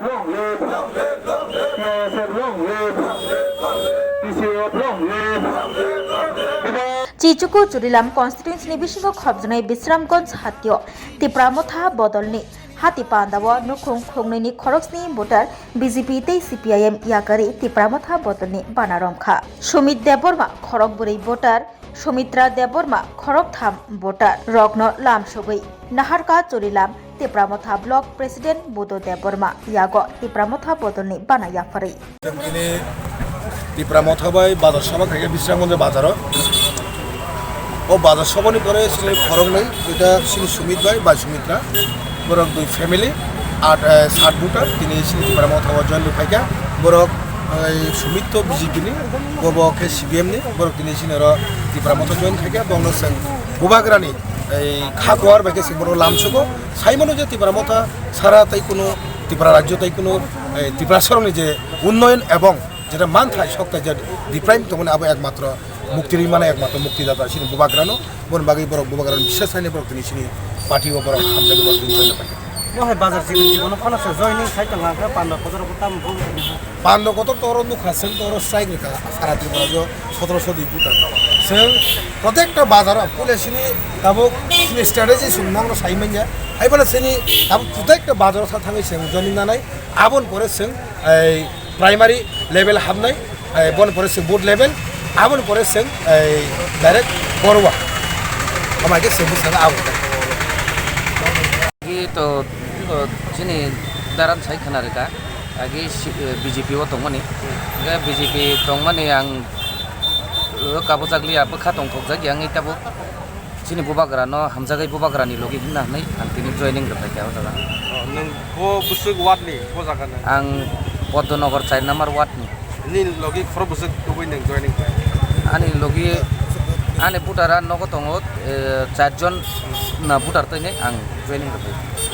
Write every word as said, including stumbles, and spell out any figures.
Long live! T S F long live! T C F long live! Chichuku Churilam constituency ni bisingo khopjwnai Bisramganj hatio Tipra Motha bodolni hati pandao nukhung khungnwini khoroksni voter B J P tei C P I M yakari Tipra Motha bodolni bana romkha. Sumit Debbarma khorok bwrwi voter, Sumitra Debbarma khoroktham voter rokno lam sogwi naharkha Churilam Tipra Motha Block President Budo Debbarma yago Tipra Motha bodolni bana yapharwi. Tini Tipra Motha bai bazar sabha khaikha Bisramganj bazaro. O bazar sabhani pore sini khoroknwi, duita sini Sumit bai, bai Sumitra. Borok dui family, at, eh, sat voter, tini sini Tipra Motha o join rwphaikha. Borok, eh, Sumit to B J P ni, bobo khe C P M ni, borok tini sini oro Tipra Motha join khaikha. Bongno chwng bubagrani, eh, kha kuar bai khe chwng bono lamsugo. Saimano je Tipra Motha sara tai kuno, Tipra rajyo tai kuno, eh, Tiprasarokni je unnoyon ebong jeta manthai sokthai je deprive tongmani abo ekmatro mukti rwi mano, ekmatro muktidata sini bubagrano. Boni bagwi borok bubagrano biswas haino borok tini sini party o borok hamjagwi borok tini join paikha. Bo hai bazar chikon chikon phano se joining khai tong kha, panda kotor ko tam bo. Panda kotor to oro nukha, chwng to oro strike rwkha sara Tripura o sotoroso dui puta. Chwng protekta bazar o pule sini tabuk sini strategy chwng nokno sai manya. Hai phano sini tabuk protekta bazar o sa thangwi chwng joining nanai. Aboni pore chwng ei primary level habnai, eh, boni pore se board level, aboni pore se, eh, direct borwa. Amai ke se bwskango abo. Agi to, to chini daran sai khna rwkha, agi si-, eh, B J P o tongmani. Hingke B J P tongmani ang, eh, kabojak liya, bwkha tongthokjak yang tabuk. Chini bubagra no hamjagwi bubagra ni logi himna hinwi ang tini joining rwphaikha o jaga. Oh, nwng bo bwswk ward ni, bo jaga ni? Ang Poddonogor char number ward ni. Nini logi khoro bwswk tubui nwng joining khlai? Ani logi, ani voter a nogo tongo, eh, char jon na voter twi ni ang joining rwphaikha.